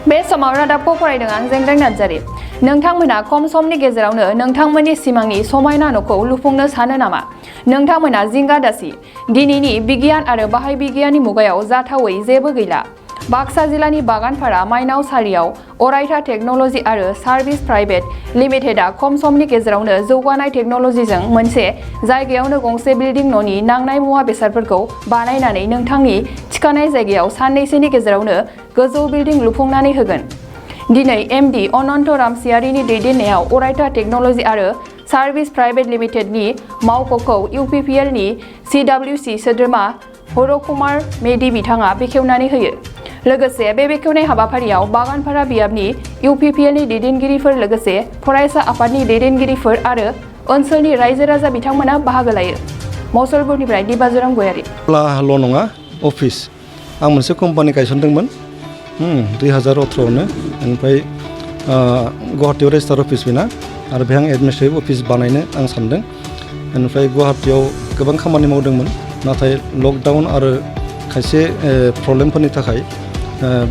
बे समाव रादाबखौ फरायदों आं जेंग्रें नार्जारि। नोंथांमोना खम समनि गेजेरावनो नोंथांमोननि सिमांनि समायना न'खौ लुफुंनो सानो नामा? नोंथांमोना जिंगा दासि। दिनैनि बिगियान आरो बाहाय बिगियाननि मुगायाव जाथावै जेबो गैला। बाक्सा जिल्लानि बागानपारा माइनावसालियाव अरायथा टेक्न'ल'जि आरो सार्भिस प्राइभेट लिमिटेडआ खम समनि गेजेरावनो जौगानाय टेक्न'ल'जिजों मोनसे जायगायावनो गंसे बिल्डिं न'नि नांनाय मुवा बेसादफोरखौ बानायनानै नोंथांनि थिखानाय जायगायाव साननैसोनि गेजेरावनो गोजौ बिल्डिं लुफुंनानै होगोन। दिनै एमडी अनन्त रामसियारिनि दैदेननायाव अरायथा टेक्न'ल'जि आरो सार्भिस प्राइभेट लिमिटेडनि मावख'खौ इउपिपिएलनि सिडब्लिउसि सोद्रोमा हरकुमार मेधि बिथाङा बेखेवनानै होयो। लोगोसे बे बेखेवनाय हाबाफारियाव बागानपारा बियाबनि इउपिपिएलनि दैदेनगिरिफोर लोगोसे फरायसा आफादनि दैदेनगिरिफोर आरो ओनसोलनि रायजो राजा बिथांमोना बाहागो लायो। मसलपुरनिफ्राय दिबाजुराम गयारि। ल' नङा अफिस आं मोनसे कम्पानि गायसनदोंमोन 2018आवनो ओमफ्राय गुवाहाटीयाव रेजिस्टार अफिस बेना आरो बेहाय आं एडमिनिस्ट्रेटिभ अफिस बानायनो आं सानदों। ओमफ्राय गुवाहाटीयाव गोबां खामानि मावदोंमोन नाथाय लकडाउन आरो खायसे प्रब्लेमफोरनि थाखाय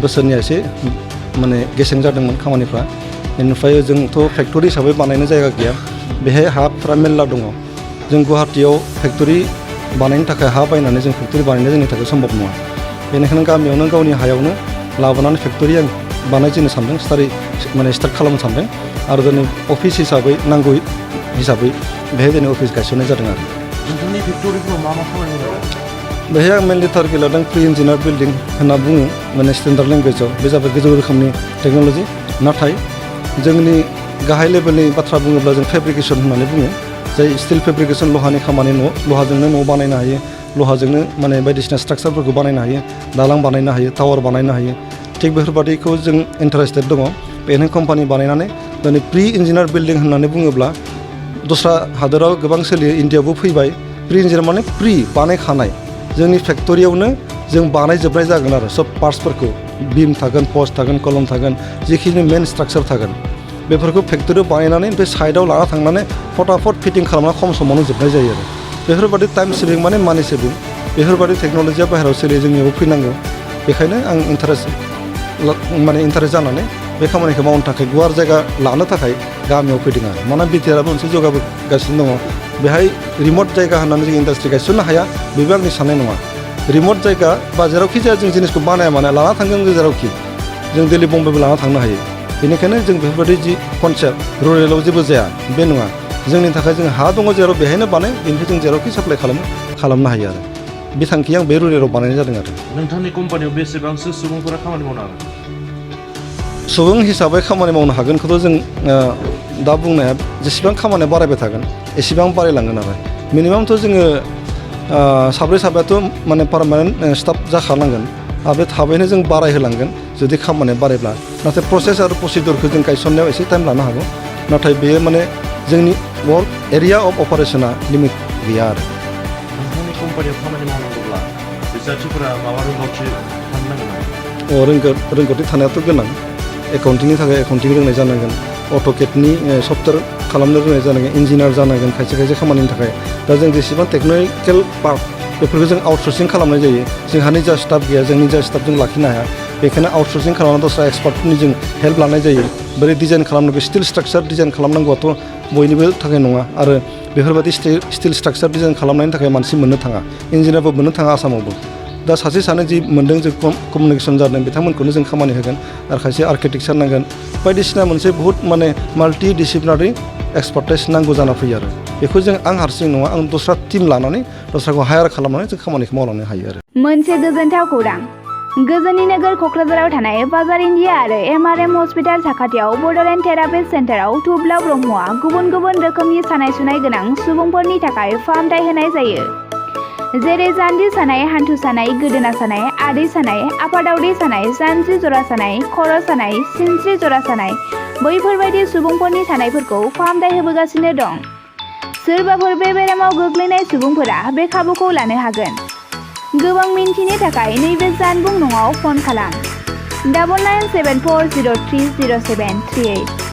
बोसोरनिया एसे माने गेसें जादोंमोन खामानिफ्रा। बेनिफ्राय जोंथ' फेक्टरि हिसाबै बानायनो जायगा गैया, बेहाय हाफोरा मेरला दङ। जों गुवाहाटीयाव फेक्टरि बानायनो थाखाय हा बायनानै जों फेक्टरि बानायनाया जोंनि थाखाय सम्भब नङा। बेनिखायनो गामियावनो गावनि हायावनो लाबोनानै फेक्टरि आं बानायजेननो सानदों, स्टार्ट खालामनो सानदों आरो दिनै अफिस हिसाबै नांगौ हिसाबै बेहाय दिनै अफिस गायसननाय जादों आरो। नोंथांनि फेक्टरिफोराव मा खामानि मावो? बेहाय आं मेनलि टारगेट लादों प्रि इन्जिनियार बिल्डिं होनना बुङो माने स्टेन्डार्ड लेंगुवेजाव। बे जाबाय गोजौ रोखोमनि टेक्न'लजि। नाथाय जोंनि गाहाय लेभेलनि बाथ्रा बुङोब्ला जों फेब्रिकेसन होननानै बुङो, जाय स्टिल फेब्रिकेसन लहानि खामानि लहाजोंनो न' बानायनो हायो, लहाजोंनो माने बायदिसिना स्ट्राक्चारफोरखौ बानायनो हायो, दालां बानायनो हायो, टावार बानायनो हायो। थिग बेफोरबादिखौ जों इन्टारेस्टेड दङ। बेनो कम्पानि बानायनानै दिनै प्रि इन्जिनियार बिल्डिं होननानै बुङोब्ला दस्रा हादोराव गोबां सोलियो, इन्डियायावबो फैबाय। प्रि इन्जिनियार माने प्रि बानायखानाय, जोंनि फेक्टरियावनो जों बानायजोबनाय जागोन आरो सब पार्ट्सफोरखौ, बिम थागोन, पस्ट थागोन, कलम थागोन, जिखिनि मेन स्ट्राक्चार थागोन बेफोरखौ फेक्टरियाव बानायनानै बे साइडआव लाना थांनानै फटाफट फिटिं खालामना खम समावनो जोबनाय जायो आरो। बेफोरबादि टाइम सेभिं माने मानि सेभिं, बेफोरबादि टेक्न'लजिया बाहेरायाव सोलियो, जोंनियावबो फैनांगौ। बेखायनो आं इन्टारेस्ट जानानै बे खामानिखौ मावनो थाखाय गुवार जायगा लानो थाखाय गामियाव फैदों आरो। मानोना बिटिआरआबो मोनसे जौगाबोगासिनो दङ। बेहाय रिमट जायगा होननानै जों इन्डास्ट्रि गायसननो हाया, बेबो आंनि साननाय नङा। रिमट जायगा बा जेरावखि जाया जों जिनिसखौ बानाया माने लाना थांगोन जों जेरावखि, जों दिल्ली बम्बेबो लाना थांनो हायो। बेनिखायनो जों बेफोरबायदि जि कनसेप्ट रुरेलाव जेबो जाया बे नङा। जोंनि थाखाय जों हा दङ जेराव बेहायनो बानाय, बेनिफ्राय जों जेरावखि साप्लाय खालामनो हायो आरो। बे थांखि आं बे रुरेलाव बानायनाय जादों आरो। नोंथांनि कम्पानियाव बेसेबांसो सुबुंफोरा खामानि मावनो हागोन? सुबुं हिसाबै खामानि मावनो हागोनखौथ' जों दा बुंनाया जेसेबां खामानिया बारायबाय थागोन एसेबां बारायलांगोन आरो। मिनिमामथ' जोङो साब्रै साबायाथ' माने पारमानेन्ट स्टाफ जाखानांगोन आरो बे थाबैनो जों बारायहोलांगोन जुदि खामानिया बारायब्ला। नाथाय प्रसेस आरो प्रसिडिउरखौ जों गायसननायाव एसे टाइम लानो हागौ, नाथाय बेयो माने जोंनि वर्क एरिया अफ अपारेसना लिमिट गैया आरो। नोंथांनि कम्पानियाव खामानि मावनांगौब्ला बिजाथिफोरा माबा रोंगौथि थानांगोन? रोंगौथि थानायाथ' गोनां। एकाउन्टिंनि थाखाय एकाउन्टिं रोंनाय जानांगोन, अट'केडनि सफ्टवेयर खालामनो रोंनाय जानांगोन, इन्जिनियार जानांगोन खायसे खामानिनि थाखाय। दा जों जेसेबां टेक्निकेल पार्ट बेफोरखौ जों आउटसर्सिं खालामनाय जायो। जोंहा निजा स्टाफ गैया, जों निजा स्टाफ जों लाखिनो हाया। बेखायनो आउटसर्सिं खालामनानै दस्रा एक्सपार्टफोरनि जों हेल्प लानाय जायो। बोरै डिजाइन खालामनांगौ, स्टिल स्ट्राक्चार डिजाइन खालामनांगौआथ' बयनिबो थाखाय नङा आरो बेफोरबायदि स्टिल स्ट्राक्चार डिजाइन खालामनायनि थाखाय मानसि मोननो थाङा, इन्जिनियारबो मोननो थाङा आसामावबो। दा सासे सानै जि मोन्दों जों कमिउनिकेसन जादों बिथांमोनखौनो जों खामानि होगोन आरो खायसे आर्किटेक्चार नांगोन, बायदिसिना मोनसे बहुत माने माल्टि डिसिप्लिनारि एक्सपार्टाइज नांगौ जाना फैयो आरो। बेखौ जों आं हारसिं नङा, आं दस्रा टिम लानानै दस्राखौ हायार खालामनानै जों खामानिखौ मावलांनो हायो आरो। मोनसे गोजोनथाव खौरां। गोजोननि नोगोर क'क्राझाराव थानाय बाजार इन्डिया आरो MRM हस्पिटाल साखाथियाव बड'लेण्ड थेरापि सेन्टाराव थुब्ला ब्रह्मआ गुबुन गुबुन रोखोमनि सानाय सुनाय गोनां सुबुंफोरनि थाखाय फाहामथाय होनाय जायो। जेरै जान्जि सानाय, हान्थु सानाय, गोदोना सानाय, आदै सानाय, आफादावदै सानाय, जानजि जरा सानाय, खर' सानाय, सिनस्रि जरा सानाय, बैफोरबायदि सुबुंफोरनि सानायफोरखौ फाहामथाय होबोगासिनो दं। सोरबाफोर बे बेरामाव गोग्लैनाय सुबुंफोरा बे खाबुखौ लानो हागोन। गोबां मिन्थिनो थाखाय नैबे जानबुं नङाव फन खालाम 9974030738।